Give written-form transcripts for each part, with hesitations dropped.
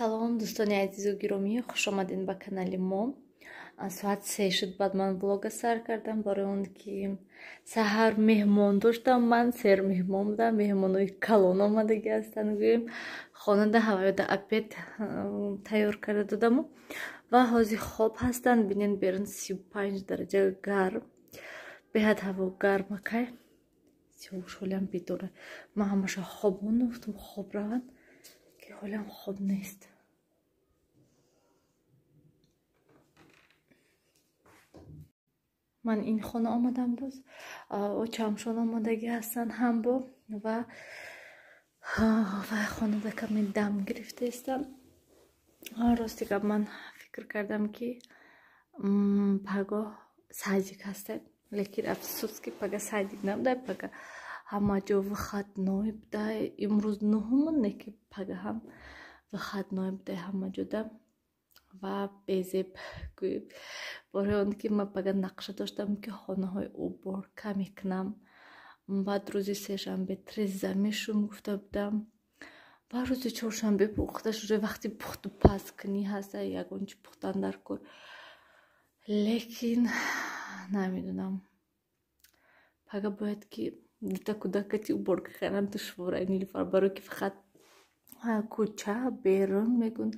Салом, дӯстони азизу гиромӣ, хуш омадед ба канали мо. Соат 3 шуд, баъд ман влога сар кардам, барои он ки саҳар меҳмон доштам. Ман сер меҳмон будам, меҳмонои калон омадагӣ ҳастанд. Гӯем, хонада ҳавоёда обед тайёр карда додаму ва ҳозир хоб ҳастанд. Бинед, берун 35 дараҷа гарм, беҳад ҳаво гармакай. Сиёвуш ҳолиам бедора. Ман ҳамаша хобон гуфтам, хоб раванд, ки ҳолиам хоб нест. Ман ин хона омадам, боз очамшон омадагӣ ҳастанд ҳам бо ва хонада каме дам гирифтаистам. Рости гап, ман фикр кардам, ки пагоҳ садик ҳастем, лекин афсӯс, ки пага садик набудай, пага ҳама ҷо выходной будай. Имрӯз нуҳумун, не ки пага ҳам выходной будай ҳама ҷода ва безеб гӯем, барои он ки ман пага нақша доштам, ки хонаҳои уборка мекунам, баъд рӯзи сешанбе треза мешум гуфта будам ва рӯзи чоршанбе пухта шуда, вақти пухту паз кунӣ ҳаста, ягон чи пухтан дар кор. Лекин намедонам, пага бояд ки дута кӯдакати уборка кардан душвора, Нилуфар, барои ки фақат кӯча берун мегӯн.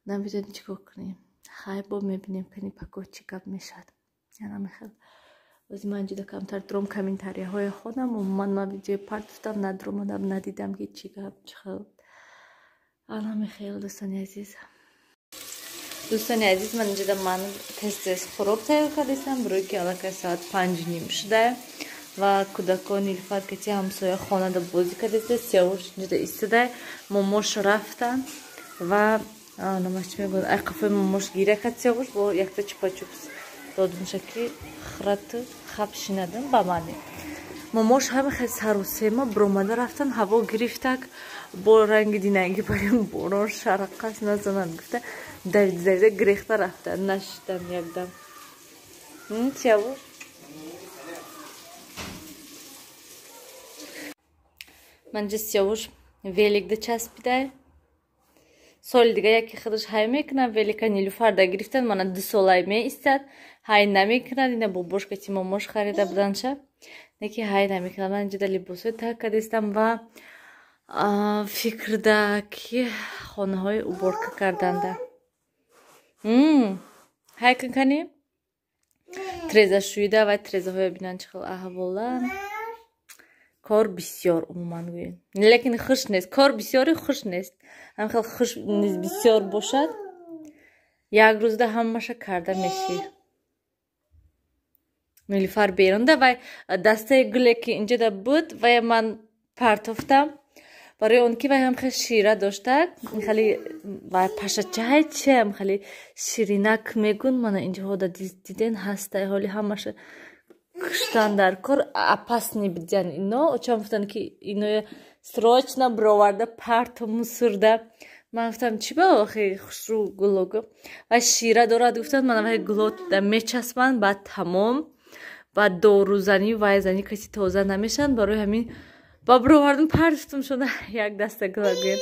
Намедонем чӣ кор кунем. Хай, бо мебинем, кани паго чӣ гап мешавад. Яна мехел ози ман ҷуда камтар дуром, комментарияҳои хонам. Умуман ман видеои партофтам, надуромадам, надидам, ки чӣ гап, чӣ хел. Ана мехел, дӯстони азиз. Дӯстони азиз, ман инҷода ман тез тез хӯрок тайёр кардастам, барои ки аллакай соат 5:30 шуда ва кӯдакон Нилуфар кати ҳамсоя хонада бозӣ кардаста. Сиёвуш инҷода истода, момош рафтанд ва намаш чӣ мегӯяд, ай қафои момош гиря кард. Сиёвуш бо якта чупа-чупс додумша, ки хирату хаб шинадам ба мане. Момош ҳама хел сарусема биромада рафтан, ҳаво гирифтак, бо ранги динаги барем борон шарақас назанад гуфта, давида давида гирехта рафтан, нашидан якдам. Сиёвуш, манҷа Сиёвуш великда часпидай. Соли дига яке худаш ҳай мекунад велика. Нилуфарда гирифтан, мана 2 солай меистад, ҳай намекунад. Ина бобош кати момош харида буданша, неки ҳай намекунад. Ман инҷода либосҳои так кардистам ва фикрда, ки хонаҳои уборка карданда. Ҳай кун, кани треза шӯида ва трезаҳоя бинан, чӣ хел аҳвола. Кор бисёр умуман гӯем, лекин хуш нест. Кор бисёри хуш нест, ҳам хел хуш низ бисёр бошад, як рӯзда ҳамаша карда мешӣ. Нилуфар берунда вай дастаи гуле, ки инҷода буд, вай ман партофтам, барои он ки вай ҳам хел шира доштак, хеле вай пашачаҳай чиам, хеле ширинак мегӯн. Мана инҷоҳода диден ҳастай, ҳоли ҳамаша куштан дар кор, опасный бидян ино. Очам гуфтанд, ки иноя срочно бироварда парто мусурда. Ман гуфтам, чӣ ба охи хушрӯ гулого ва шира дорад, гуфтанд. Мана вай гулода мечаспанд, баъд тамом, баъд дорузанӣ вайзанӣ каси тоза намешаванд. Барои ҳамин ба бировардум, партофтум шуда як даста гула гӯем,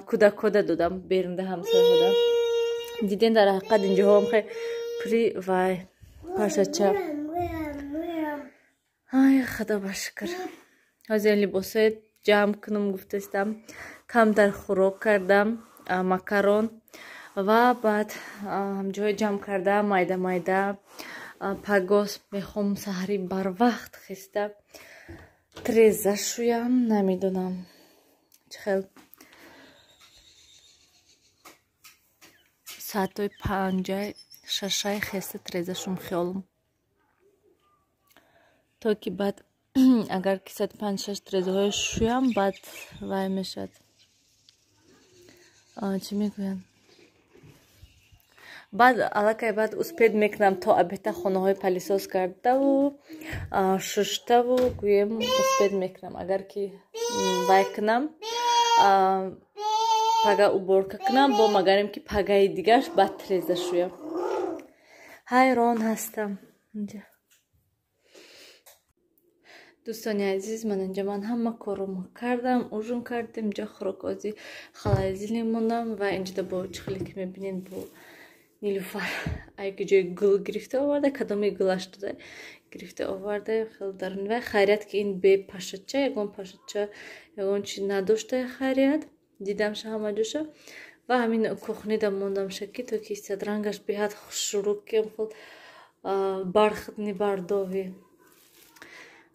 кӯдакода додам берунда ҳамсояҳода. Диден, дар ҳақиқат инҷоҳоам хе при вай пашача. Ай, худо ба шукр. Ҳозир либосҳои ҷамъ кунам гуфтастам, камтар хӯрок кардам, макарон, ва баъд ҳамҷоҳои ҷамъ карда майда майда. Пагоҳ мехоҳам саҳари барвақт хиста треза шӯям. Намедонам, чӣ хел, соатҳои панҷай шашай хеста треза шум хиёлам, то ки баъд агар ки соати 5-6 трезаҳоя шӯям, баъд вай мешавад, чӣ мегӯянд, баъд аллакай баъд успеть мекунам то обеда хонаҳои пылесос кардаву шуштаву гӯем, успеть мекунам. Агар ки вай кунам, пага уборка кунам, бо магарем ки пагаи дигаш баъд треза шӯям. Ҳайрон ҳастам инҷа. Дӯстони азиз, ман инҷа ман ҳама корро кардам, ужин кардем, инҷа хӯрокози холодильник мондам ва инҷода бо чихеле ки мебинед, бо Нилуфар айки ҷои гул гирифта оварда, кадоми гулаш дода гирифта оварда, хеле дарун вай. Хайрият, ки ин бе пашача, ягон пашача, ягон чи надошта, хайрият, дидамша ҳама ҷоша. Ва ҳамин кухнида мондамша, ки то ки истад, рангаш беҳад хушрӯ, ки хел бархатный, бордовый,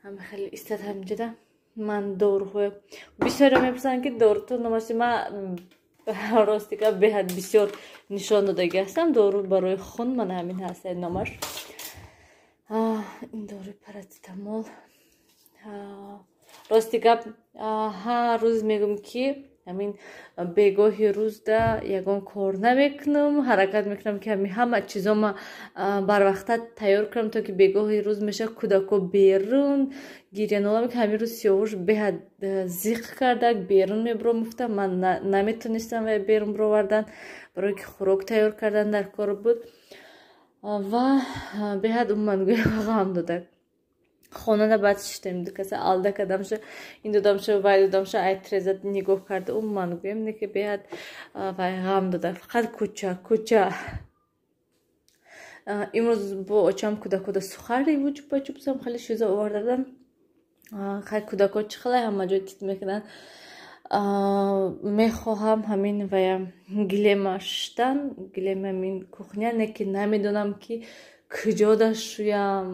ҳама хеле истад. Ҳаминҷода ман доруҳоя, бисёре мепурсанд, ки дорутон номаши. Ман рости гап, беҳад бисёр нишон додагӣ ҳастам. Дору барои хун мана ҳамин ҳаст номаш, ин доруи парацетамол. Рости гап, ҳар рӯз мегӯм, ки ҳамин бегоҳи рӯзда ягон кор намекунам, ҳаракат мекунам, ки ҳамин ҳама чизома барвақта тайёр кунам, то ки бегоҳи рӯз меша, кӯдако берун гирянола мекунам. Ҳамин рӯз Сиёвуш беҳад зиқ кардак, берун мебуром гуфтам, ман наметонистам вай берун бировардан, барое ки хӯрок тайёр кардан дар кор буд ва беҳад умуман гӯям ғам додак. Хонада баъд шиштем, каса алда кардамша, ин додамша, вай додамша, ай треза нигоҳ карда, умуман гӯем не, ки беҳад вай ғам дода, фақат кӯча кӯча. Имрӯз бо очам кӯдакода сухари чупа чупсам хеле шиза оварда будам. Хай, кӯдако чӣ хеле ҳама ҷой тит мекунанд. Мехоҳам ҳамин вая гилема шиштан, гилеми ҳамин кухня, не ки намедонам, ки куҷода шӯям.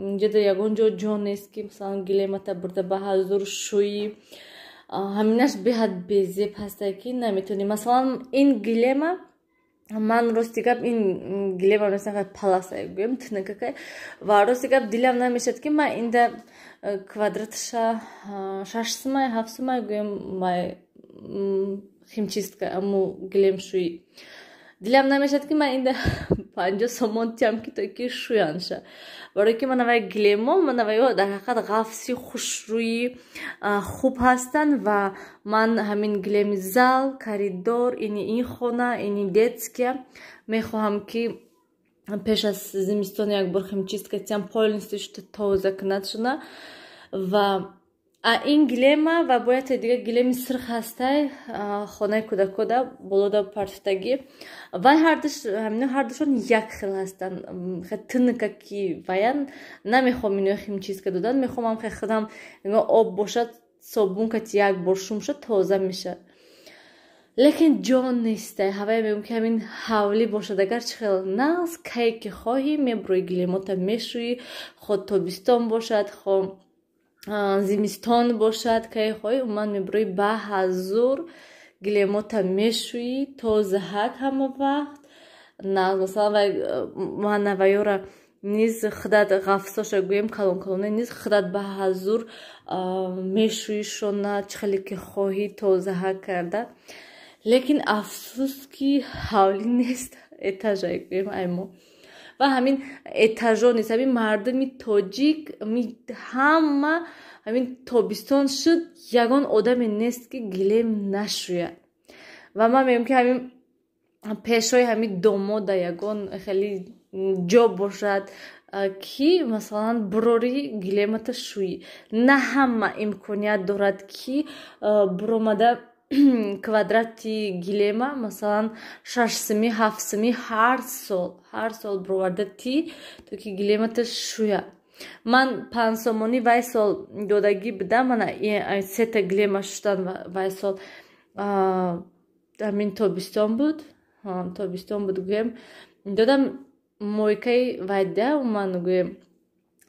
Инҷода ягон ҷо ҷо нест, ки масалан гилемата бурда ба ҳазур шӯӣ. Ҳаминаш беҳад безеб ҳаста, ки наметонӣ. Масалан, ин гилема ман, рости гап, ин гилема паласа гӯем, тинакакай, ва рости гап, дилам намешад, ки ман инда квадратша 6 сумай, 7 сумай гӯем, химчистка, аму гилемшӯӣ, дилам намешад, ки ман инда 50 сомон тиям, ки то ки шӯянша, барое ки манавай гилемо, манавайо дар ҳақиқат ғафси хушрӯи хуб ҳастанд. Ва ман ҳамин гилеми зал, коридор, ини ин хона, ини детския мехоҳам, ки пеш аз зимистон як бор химчистка тиям, полностью шуда тоза кунад шуна. Ва ин гилема ва бояд дига гилеми сирх ҳастай, хонаи кӯдакода болода партофтагӣ, вай ҳардуш, ҳамино ҳардушон як хел ҳастанд, тынка, ки ваян намехоҳам ино химчистка додан, мехоҳам хе худам об бошад, собун кати як бор шум шуд, тоза мешавад. Лекин ҷон нестай. Ҳавая мегӯм, ки ҳамин ҳавлӣ бошад агар, чӣ хел нағз, кае ки хоҳӣ мебурӯи, гилемота мешӯӣ, хо тобистон бошад, хо зимистон бошад, кае хоҳӣ умуман мебурӯи, ба ҳазур гилемота мешӯӣ, тозаҳак ҳама вақт. Масалан, манавайёра низ худат ғафсоша гӯем, калон калона низ худат ба ҳазур мешӯишона, чӣ хеле ки хоҳӣ, тозаҳак карда. Лекин афсӯс, ки ҳавлӣ нест, этажа гӯем аймо ва ҳамин этажо нест. Ҳамин мардуми тоҷик ҳама ҳамин тобистон шуд, ягон одаме нест, ки гилем нашӯяд. Ва ман мегӯям, ки ҳамин пешои ҳамин домода ягон хеле ҷо бошад, ки масалан бурори, гилемата шӯӣ. На ҳама имконият дорад, ки буромада квадрати гилема, масалан, 6 сими, 7 сими ҳар сол бироварда ти, то ки гилемата шӯяд. Ман 5 сомонӣ вай сол додагӣ будам, мана сета гилема шуштан. Вай сол ҳамин тобистон буд, тобистон буд гӯем, додам мойкаи вайда, умуман гӯем,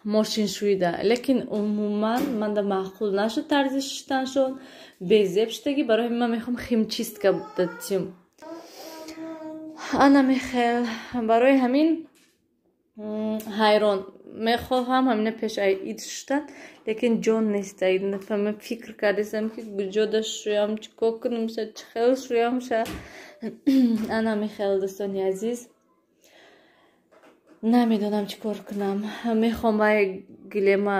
мошиншӯида. Лекин умуман манда маъқул нашуд тарзи шуштаншон, безеб шудагӣ. Барои ҳамин ман мехоҳам химчистка датим. Ана мехел, барои ҳамин ҳайрон, мехоҳам ҳамина пеш ай ид шуштан, лекин ҷон нест. Нафама, фикр кардесам, ки куҷода шӯям, чӣ кор кунамша, чӣ хел шӯямша. Ана мехел, дӯстони азиз, намедонам чӣ кор кунам. Мехоҳам вай гилема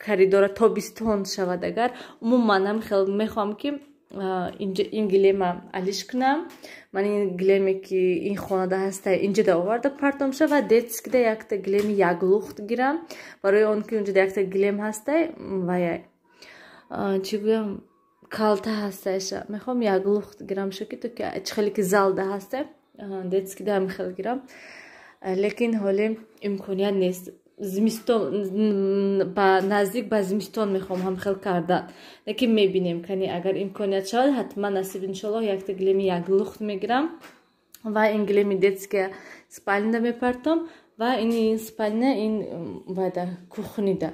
коридора тобистон шавад агар, умуман ҳам хел мехоҳам, ки Инҷа ин гилема алиш кунам. Ман ин гилеме, ки ин хонада ҳаста, инҷада оварда партомша ва детский да якта гилеми яклухт гирам, барои он ки унҷада якта гилем ҳастай ва чӣ гӯям, калта ҳастайша. Мехоҳам яклухт гирамша, ки то ки чӣ хеле ки залда ҳастай, детский да ҳам хел гирам, лекин ҳоле имконият нест. Зимистон ба наздик ба зимистон мехоҳам ҳамхел кардан, лекин мебинем, кани агар имконият шавад, ҳатман, насиб, иншоллоҳ, якта гилеми яклухт мегирам ва ин гилеми детская спальня да мепартом ва ин спальня, ин вайда, кухня да.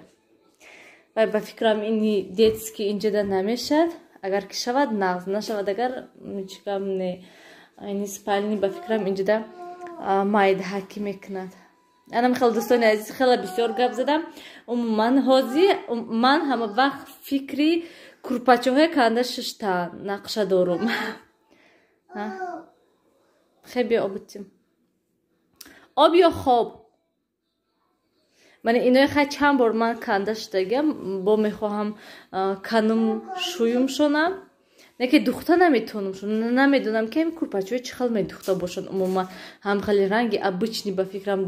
Вай, ба фикрам, ини детский инҷада намешад. Агар ки шавад, нағз, нашавад агар, чикам не. Ини спальни, ба фикрам, инҷада майдаҳакӣ мекунад. Анам хеле, дӯстони азиз, хеле бисёр гап задам. Умуман, ҳозир ман ҳама вақт фикри курпачаҳое канда шишта нақша дорум. Хе, биё, обутим, об ё хоб. Ман инои хай чанд бор ман канда шудагиам, бо мехоҳам канум, шӯюм шонам, не ки духта наметавонам. Намедонам, ки ҳами курпачаҳои чӣ хел медухта бошанд. Умуман, ҳам хеле ранги обычный, ба фикрам,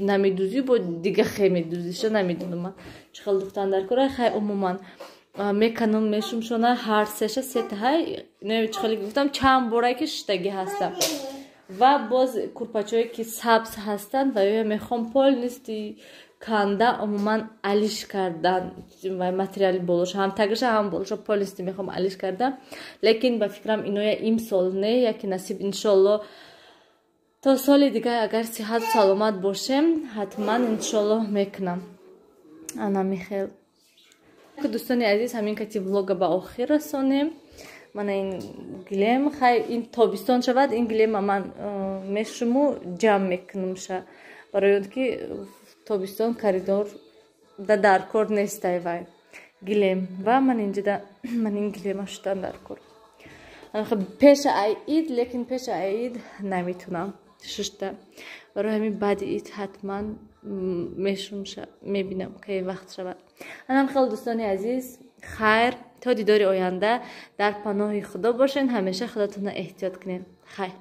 намедузӣ, бо дига хе медузиша, намедонам ман чӣ хел духтан дар кора. Хай, умуман, меканум, мешумшона ҳар сеша, сетаҳай, чӣ хеле гуфтам, чанд борае ки шуштагӣ ҳастам. Ва боз курпачаҳое, ки сабз ҳастанд, ва ё мехоҳам полностью канда, умуман алиш кардан материали болоша, ҳам тагаша, ҳам болоша полностью мехоҳам алиш кардан, лекин ба фикрам, иноя имсол не, яки насиб, иншолло, то соли дигар, агар сиҳату саломат бошем, ҳатман, иншоллоҳ, мекунам. Ана михел, дӯстони азиз, ҳамин кати влога ба охир расонем. Мана ин гилем, хай, ин тобистон шавад, ин гилема ман мешуму ҷамъ мекунамша, барои он ки тобистон коридор да дар кор нестай вай гилем. Ва ман инҷада ман ин гилема шудан дар кор пеша ай ид, лекин пеша ай ид наметунам шушта. Барои ҳамин баъди ид ҳатман мешумша, мебинам, кай вақт шавад. Анам хел, дӯстони азиз, хайр, то дидори оянда дар паноҳи Худо бошен. Ҳамеша худатонро эҳтиёт кунед. Хайр.